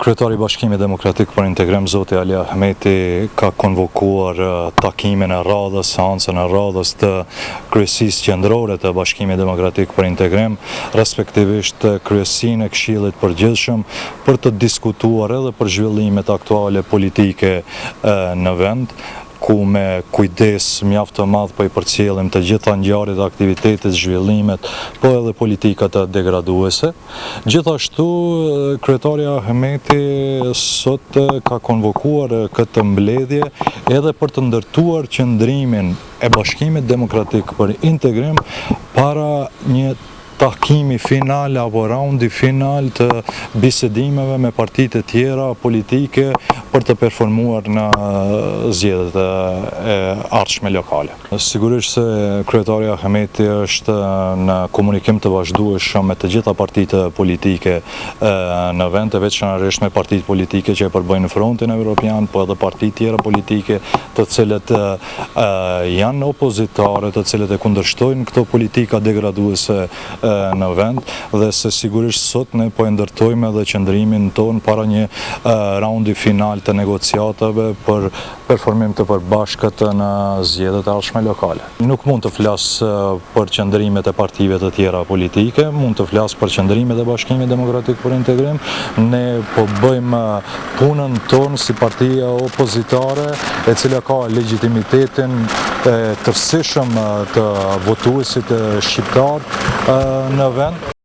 Kryetari i Bashkimit Demokratik për Integrim, zoti Ali Ahmeti, ka konvokuar takimin e radhës, seancën e radhës të Kryesisë Qendrore të Bashkimit Demokratik për Integrim, respektivisht Kryesinë e Këshillit të Përgjithshëm, për të diskutuar edhe për zhvillimet aktuale politike në vend, ku me kujdes mjaft të madh po i përcjellim të gjitha ngjarjet, aktivitetet, zhvillimet, po edhe politikat degraduese. Gjithashtu, kryetari Ahmeti sot ka konvokuar këtë mbledhje edhe për të ndërtuar qëndrimin e Bashkimit Demokratik për Integrim para një takimi final apo raundi final të bisedimeve me partitë e tjera politike për të performuar në zgjedhjet e ardhshme lokale. Sigurisht se kryetari Ahmeti është në komunikim të vazhdueshëm me të gjitha partitë politike në vend, e veçanërisht me partitë politike që e përbëjnë Frontin Evropian, po edhe partitë tjera politike të cilët janë opozitare, të cilët e kundërshtojnë këto politika degraduese në vend dhe se sigurisht sot ne po e ndërtojmë edhe qëndrimin tonë para një raundi final të negociatave për performim të përbashkët në zgjedhjet e ardhshme lokale. Nuk mund të flas për qëndrimet e partive të tjera politike, mund të flas për qëndrimet e Bashkimit Demokratik për Integrim. Ne po bëjmë punën tonë si parti opozitare, e cila ka legjitimitetin e tërësishëm të votuesit shqiptar në vend.